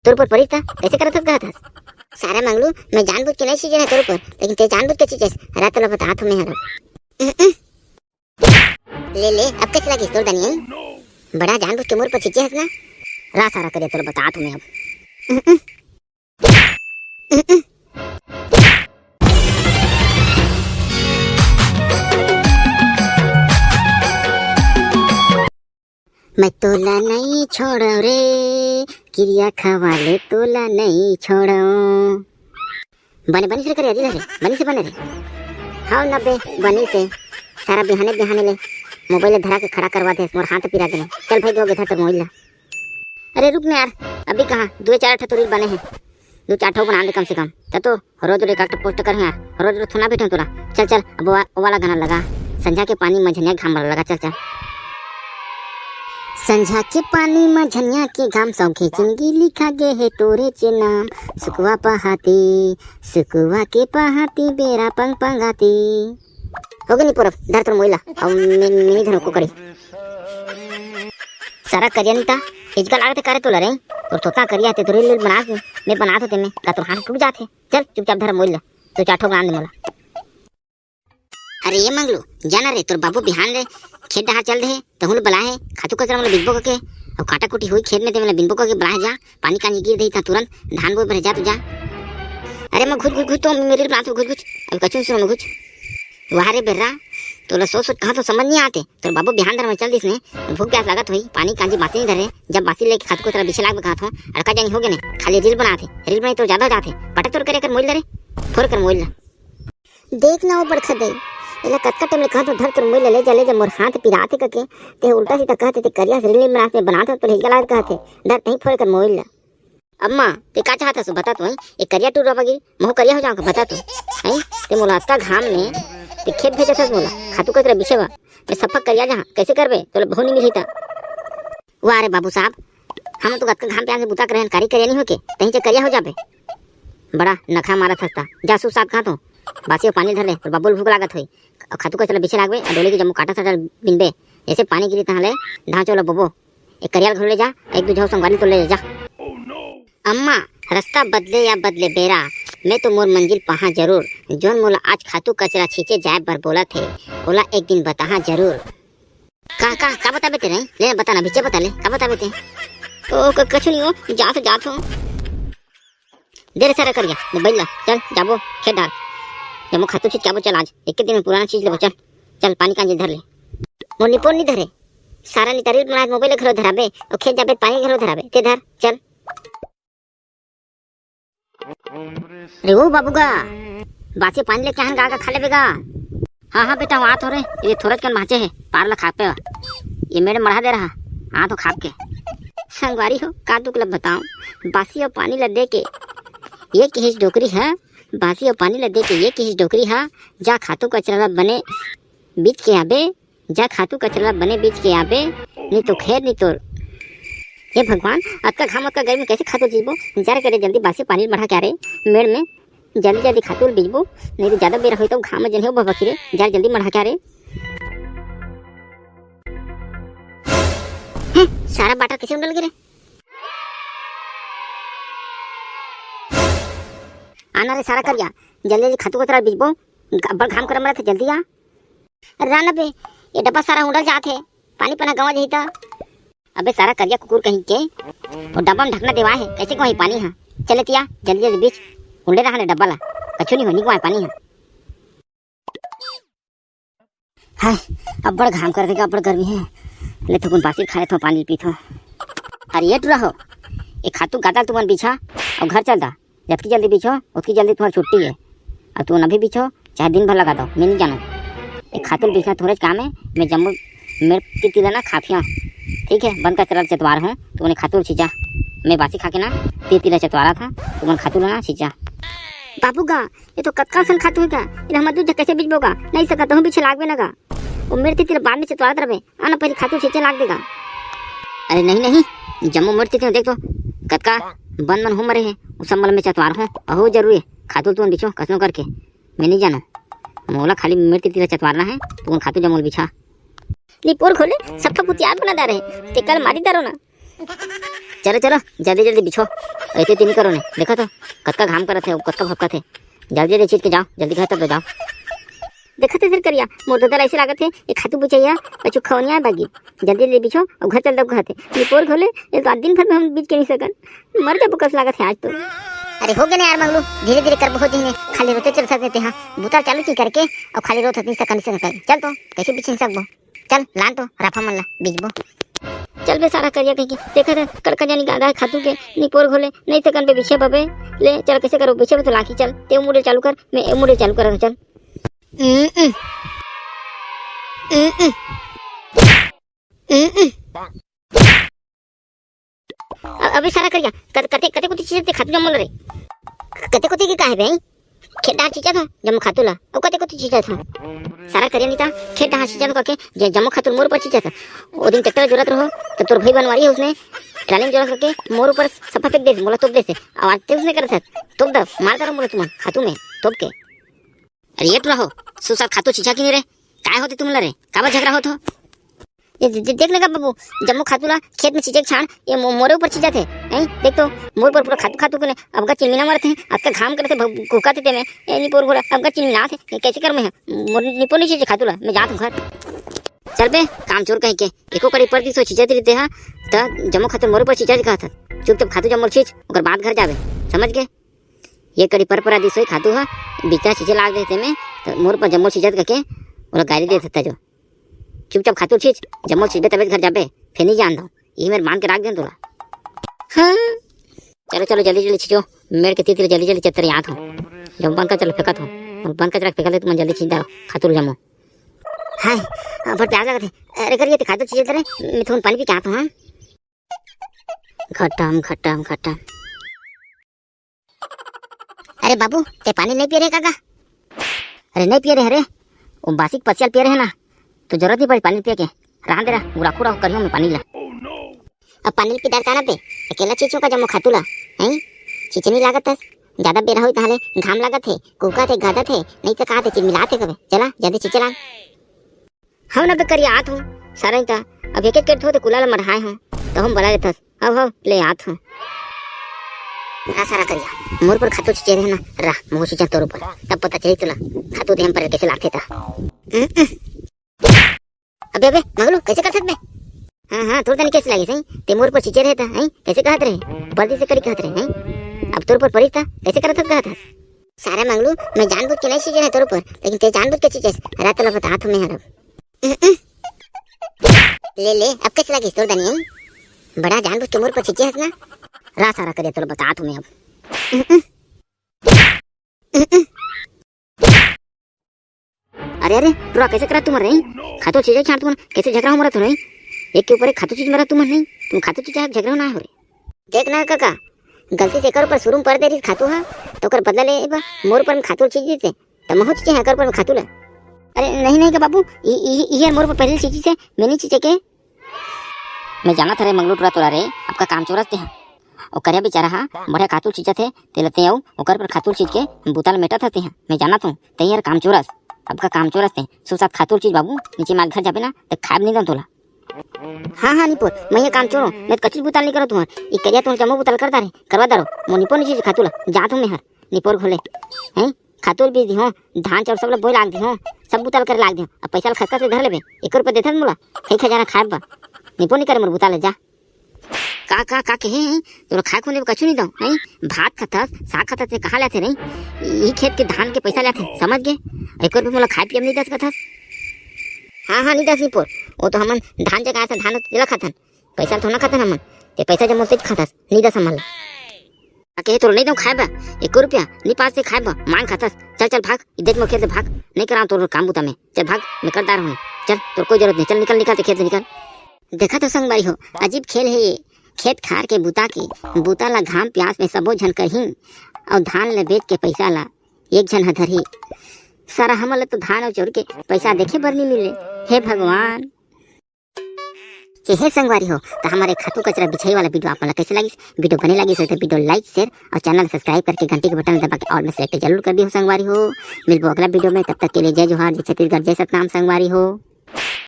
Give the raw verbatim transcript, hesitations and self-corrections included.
तोर ऊपर परिस त कइसे करत हस कहत हस? सारा मंगलू, मैं जानबूझ के नहीं छींचे ना तोर ऊपर, लेकिन ते जानबूझ के छींचेस। रा तोला बतात हूँ मैं हर। ले ले, अब कइसे लागिस तोर दनिया? बड़ा जानबूझ के मोर ऊपर छींचे हस ना। रा सारा करिया, तोला बतात हूँ मैं अब। मैं तोला नहीं छोड़ो रे, किरिया खवा ले तोला नहीं छोड़ो। बने बनिस रे करिया, रे बनिस बने रे। हाँ न बे, बनिस हे। सारा बिहाने बिहाने ले मोबाइल धरा के खड़ा करवा दे, मोर हाथ पिरा देने। चल भाई, दो गेथा तोर मोबाइल ला। अरे रुक ना यार, अभी कहाँ, दो चार ठो तो रील बने हैं, दो चार ठो बना दे कम से कम। त तो रोज रोज एक आध ठो पोस्ट कर यार, रोज रोज थोड़ा बैठे तोरा। चल चल, अब वा-, वाला गाना लगा, संझा के पानी मझनिया घाम वाला लगा। चल चल। संझा के पानी मझनिया के घाम, सौंखे जिंदगी लिखा गे हे तोरे चे नाम। सुकवा पहाती, सुकवा के पहाती, बेरा पंग पंगाती। हो गे निपोरब, धर तोर मोबाइल ला, अब मैं, मैं नहीं धरो को करी। सारा करिया नहीं ता, हिचका लागत हे करे तोला रे। तोर तोता करिया हे, ते तो रील बनात हे, मैं बनात होते मैं, का तोर हाथ टूट जात हे। चल चुपचाप धर मोबाइल ला, तो चार ठो गान दे मोला। अरे ये मंगलू, जाना रे, तोर बाबू बिहान ले खेत डहार चल दे हे, तहूँ ल बला हे, खातू कचरा मोला बिनबो कके, अउ काटा कुटी होई खेत में ते मोला बिनबो कके बला हे जा, पानी कानी गिर दही ता तुरंत धान बोए बर जा तो जा। अरे मैं घुच घुच घुच तो मेरे बनात हो घुच घुच, अब कछु सुनो मैं घुच। वाह रे बेर्रा, तोला सोच सोच कहा तो समझ नहीं आते, तोर बाबू बिहान धर में चल दिस ने, भूख प्यास लागत होई, पानी कांजी बासी नहीं धरे, जब बासी लेके खातू कचरा बिछे लाग में कहत हो, अड़का जानी हो गे ने, खाली रील बनात हे, रील बनाई तो ज्यादा जात हे, पटक तोर करे कर मोइल ला रे, फोर कर मोइल ला। देख ना वो बड़खा दई, एला कतका टाइम ले कहत हो, धर तोर मोइल ला ले जा, ले जा, मोर हाथ पिरात हे कके, ते उल्टा सीधा कहत हे, ते करिया से रील बनात में बनात हो, तो हिजका लागत कहत हे, धर तहीं फोर कर मोइल ला। अम्मा, ते का चाहत हस बता तो, हैं? ए करिया टूरा बगी, महू करिया हो जाऊं का बता तो, हैं? ते मोला अतका घाम में, ते खेत भेजत हस मोला, खातू कचरा बिछे बर, मैं सफा करिया जहां, कैसे करबे? तोला बहू नहीं मिलही ता। वाह रे बाबू साहब, हम तो अतका घाम प्यास में बुता करे हन, कारी करिया नहीं होके, तहीं चे करिया हो जाबे। बड़ा नखरा मारत हस ता, जा सूप साफ कहा तो, बासी अउ पानी धर ले, तोर बाबू ल भूख लागत होई, अउ खातू कचरा बिछे लागबे, अउ डोली के जम्मो काटा साटा बिनबे, जैसे पानी गिरी तहां ले, धान चोला बोबो, एक करिया ल घलो ले जा, एक दू झन संगवारी तो ले जा। अम्मा, रास्ता बदले या बदले बेरा, मैं तो मोर मंजिल पाहां जरूर। जोन मोला आज खातू कचरा छींचे जाए बर बोलत हे, ओला एक दिन बताहां जरूर। का, का, का बताबे ते रे? ले बता ना, बीचे बता ले, का बताबे ते? ओ, क-, कछु नहीं हो, जात हो, जात हो। दे रे सारा करिया, मोबाइल ला, चल, जाबो, खेत डार। जम्मो खातू छींच के आबो, चल आज, एक दिन में पुराना चीज लेबो, चल। चल, पानी कांजी धर ले। मोर निपोर नहीं धरे, सारा नितारी बनात मोबाइल घलो धराबे, अउ खेत जाबे पानी घलो धराबे, ते धर, चल। अरे ओ बाबू गा, बासी पानी लेके आहन गा, का खा लेबे गा? हाँ, हाँ बेटा, वहाँ थोरे, ये थोरच कन बाँचे हे, पार ला खापे। ये मेड़ मढ़ा दे रहा, हाँ तो खाप के। संगवारी हो, का दुख ला बताऊं, बासी अउ पानी ला दे के, ये किहिस डोकरी है, बासी अउ पानी ला दे के, ये किहिस डोकरी है, जा खातू कचरा ला बने बीच के आबे, जा खातू कचरा ला बने बीच के आबे, नहीं तो खैर नहीं तोर। हे भगवान, अतका घाम, अतका गर्मी, कैसे खातू जीबो? जर करे जल्दी बासी पानी मढ़ा के आ रे, मेड़ में जल्दी जल्दी खातू बीजबो, नहीं तो ज्यादा बेरा होई तो घाम में जन हो बबा की रे, जर जल्दी मढ़ा के आ रे। हैं, सारा बाटा कैसे उंडल गे रे? आना रे सारा करिया, जल्दी जल्दी खातू कचरा बीजबो, अब्बड़ घाम करम रथे, जल्दी आ। राना बे, ये डब्बा सारा उंडल जात हे, पानी पना गंवा जही त। अबे सारा करिया कुकुर कहीं के, वो डब्बा में ढकना देवा है, कैसे को है पानी हा? चले तिया, जल्दी जल्दी बीच, उंडे रहा ने डब्बा ला, कछु नहीं हो, नहीं को है पानी हा। हाय, अब्बड़ घाम कर देगा, अब्बड़ गर्मी है। ले थोकुन बासी खा ले थो, पानी पी थो। अरे ये टुरा हो, एक खातू गादा तुमन बिछा, और घर चल दा। जतकी जल्दी बिछो, उतकी जल्दी तुम्हारी छुट्टी है। अब तुम अभी बिछो, चाहे दिन भर लगा दो, मैं नहीं जानू। एक खातुल बिछना थोड़े काम है, मैं जम्मो मेड़ तितिला ना खाफिया। ठीक है, बंद कर चला चतवार हूँ, तुमने खातुल छिंचा। मैं बासी खा के ना तितिला चतवारा था, तुमने खातुल ना छिंचा। बाबू गा, ये तो कतका सन खातू है क्या? ये हम दूध कैसे बिछबो गा? नहीं सका तो हम पीछे लागबे ना गा। वो मेड़ तितिला बाद में चतवारत रहे, आना पहले खातू छींचे लाग देगा। अरे नहीं, नहीं, जम्मो मोर तिथे देख तो, कतका बन मन हो मरे है, उ सब मल में चतवार हो, अहो जरूरी है, खातू तुमन बिछो, कसनो करके, मैं नहीं जानो, मोला खाली मेड़ तिथे चतवारना है, तुमन खातू जम्मो बिछा। निपोर खोले, सफा पुतियार बना दा रहे, ते कल मारी दारो ना। चलो चलो, जल्दी जल्दी बिछो। ऐसे तीन करो ने, देखो तो कतका घाम करत हे, कतका भपकत हे। जल्दी जल्दी छींच के जाओ, जल्दी घर तक जाओ। देखत हे सर करिया, मोर ददा ला ऐसे लागत हे ये खातू बुचैया कछु खवनिया बागी। जल्दी जल्दी बिछो अउ घर चल दो कहत हे। निपोर घोले, ये तो आज दिन भर में हम बीच के नहीं सकन, मर जाबो कस लागत हे आज तो। अरे हो गे ना यार मंगलू, धीरे धीरे करबो हो जहिने, खाली रोते चल सकते हाँ, बुता चालू की करके अउ खाली रोत नहीं सकन, नहीं सकन। चल तो कैसे बीच नहीं सकबो। चल लान तो राफा मन ला बीजबो। चल बे सारा करिया कहिके, देखत हे कड़का जानी गादा हे खातू के, निपोर घोले, नहीं सकन बे बिछे बबे। ले चल कैसे करो बिछे बे तो लाखी, चल ते मुड़े चालू कर, मैं ए मुड़े चालू कर, चल। उम, उम। उम, उम। उम, उम। अ-, अबे सारा करिया, कत-, कते, कते कोती चीज ते खातू जम्मो ल रे? कते कोती के काहे बे? खेत डाहर चीजत हो जम्मो खातू ला, अउ कते कोती चीजत हो? सारा करिया नीता, खेत डाहर चीजत हो कके, जे जम्मो खातू मोर ऊपर चीजत हो। ओ दिन ट्रैक्टर जोरत रहो, त तोर भाई बनवारी हे उसने, ट्राली में जोरत करके मोर ऊपर सफा फेंक देस, मोला तोप देस। अउ आज ते उसने करत हस, तोप द, मार डारो मोला तुमन, खातू में, तोप के। अरे ये टुरा हो, सुसार खातू चीजा की नहीं रे, काय होते तुमन ला रे, काबर झगड़ा होत हो? ये दे-, दे-, देख लेगा बाबू, जम्मो खातू ला खेत में चीजे के छाड़, ये मो-, मोरे ऊपर चीजत हे, हैं? देख तो, मोर ऊपर पूरा खातू खातू के ने, अबका चिलमिला मारत हे, अतका घाम करत हे, भग-, कुहकत हे ते में, ए निपोर घोला, अबका चिलमिलात हे, कैसे कर मैं, मोर निपोर नहीं चीजे खातू ला, मैं जात हूँ घर। चल बे, काम चोर कहीं के, एको कड़ी पर दिस हो चीजत रहिते हा, त जम्मो खातू मोरे ऊपर चीजत कहत हस। चुपचाप खातू जम्मो ल छीच, ओकर बाद घर जाबे, समझ गे? ये कड़ी पर पर दिस होई खातू हा, बीचा चीजे लाग देते में, त मोर ऊपर जम्मो ल चीजत कके, ओला गाली देत हस जो। चुपचाप खातू छीच, जम्मो छीचबे तबे घर जाबे, फेर नहीं जान दो। ये मेर बांध के राख देन तोला। हाँ। चलो, चलो, जल्दी, जल्दी छीचो। मेड़ के तीर, तीर जल्दी, जल्दी चत्तर आत हो। जब बन कचरा फेंकत हो, बन कचरा फेंकत हो, तुमन जल्दी छीच डालो, खातू ल जम्मो। हाय, बड़ प्यास लगत हे। अरे करिया ते खातू छीच दे रे, मैं थोड़ा पानी पी के आत हूँ, हाँ? खटम, खटम, खटम। अरे बाबू, ते पानी नहीं पिए रहे काका? अरे नहीं पिए रहे रे, वो बासी के पसिया ल पिए रहे ना, तो जरूरत नहीं पड़ी पानी पिए के। रहन दे रहा, गुराखू रहो करियो में पानी ला। अब पानी ल पी डारता ना बे, अकेला छीचो का जम्मो खातू ला, हैं? छीचे नहीं लागत हस, ज्यादा बेरा होई ताहले घाम लागत हे, कुहकत हे, गादत हे, नहीं तो कहा थे चिलमिलात हे कबे। चला, जल्दी छीचे ला। हव ना बे करिया आत हूँ, सारा ही ता। अब एक एक करत हो तो कुला ला मढ़ाए हूँ, तो हम बला लेथस। हव, हव, ले आत हूँ। रा सारा करिया, मोर पर खातू छीचे रहे ना, रा, मोर छीचा तोर ऊपर, तब पता चली तुला, खातू देह पर कैसे लागथे ता। उम, उम। अबे, अबे, मगलू, कैसे कर सकबे? हाँ, हाँ, तोर तनी कैसे लागे सही? ते मोर पर छीचे रहे ता, हैं? कैसे कहत रहे? परदी से कड़ी कहत रहे, हैं? अब तोर पर परिस ता, कैसे करत हस कहत हस? सारा मंगलू, मैं जानबूझ के नहीं छीचे रहे तोर ऊपर, लेकिन ते जानबूझ के छीचे हस। रात ला बतात हूँ मैं हर अब। ले, ले, अब कैसे लगिस तोर दनी, हैं? बड़ा जानबूझ के मोर पर छीचे हस ना? रा सारा करिया तोला बतात हूँ मैं अब। अरे, अरे, टुरा कैसे करत तुमन रे? खातू छीचे छाड़ तुमन, कैसे झगड़ा हो मरत हो रे? एक के ऊपर एक खातू छीच मरत तुमन नहीं, तुम खातू छीचे झगड़ा ना हो रे। देख ना काका, गलती से एकर ऊपर शुरू में पड़ दे रही खातू हा, तो ओकर बदला ले बा, मोर ऊपर में खातू छीच देते, तो महू छीचे एकर ऊपर में खातू ला। अरे नहीं, नहीं का बाबू, ई, ई, ई मोर ऊपर पहले छीची से, मैं नहीं छीचे के। मैं जाना था रे मंगलू टुरा तोरा रे, आपका काम चोरस ते हा। ओ करिया बेचारा हा, बढ़िया खातू छीचत हे, ते लते अउ, ओकर पर खातू छीच के, बुताल मेटत हते हा। मैं जाना था, ते यार काम चोरस, आपका काम चोरस ते, सुसात खातू छीच बाबू, नीचे माल घर जाबे ना, तो खाब नहीं दम तोला। हाँ, हाँ, निपोर, मैं ये काम चोरो, मैं तो कचरी बुताल नहीं करो तुम्हार। ई करिया तुम जम्मो बुताल करता रे, करवा दारो, मो निपोर नहीं छीच खातू ला, जा तुम मेहर, निपोर घोले। हैं? खातू ल बीज दिहो, धान चाउर सब ल बोए लाग दिहो, सब बुताल करे लाग दिहो। अब पैसा ल खसखस के धर लेबे, एक रुपया देथस मोला, कई खजाना खाए बा। निपोर नहीं करे मोर बुताल जा। का, का, का कहे हैं? तोला खाए खुने कछु नहीं दो, हैं? भात खाथस, साग खाथस, ते कहाँ लाथे नहीं? ई खेत के धान के पैसा लाथे, समझ गे? एक रुपया मोला खाए पिए नहीं दस कथस। हाँ, हाँ, नहीं दस निपोर। वो तो हमन धान जगाए थे, धान तेला खाथन। पैसा ल थोड़ा खाथन हमन। ते पैसा जब मोर से खाथस, नहीं दस हमन ला। का कहे तोला नहीं दो खाए बा? एक रुपया, नहीं पास से खाए बा, मांग खाथस। चल, चल, भाग, इज्जत मोर खेत से भाग। नहीं कराऊँ तोर काम बुता मैं। चल भाग, मैं कर डार हूँ। चल, तोर कोई जरूरत नहीं। चल निकल, निकल, ते खेत से निकल। देखा तो संगवारी हो, अजीब खेल है ये। खेत खार के बुता के, बुता ला घाम प्यास में सबो झन करही, अउ धान ला बेच के पैसा ला एक झन ह धरही। सारा हमन ला तो धान अउ चाउर के पैसा देखे बर नहीं मिले। हे भगवान। के हे संगवारी हो, तो हमारे खातू कचरा बिछाई वाला वीडियो आप मन ला कैसे लगिस? वीडियो बने लगिस हो तो वीडियो like, share और channel subscribe करके घंटी के बटन दबा के all में select जरूर कर दियो संगवारी हो। मिलबो अगला वीडियो में, तब तक के लिए जय जोहार, जय छत्तीसगढ़, जय सतनाम संगवारी हो।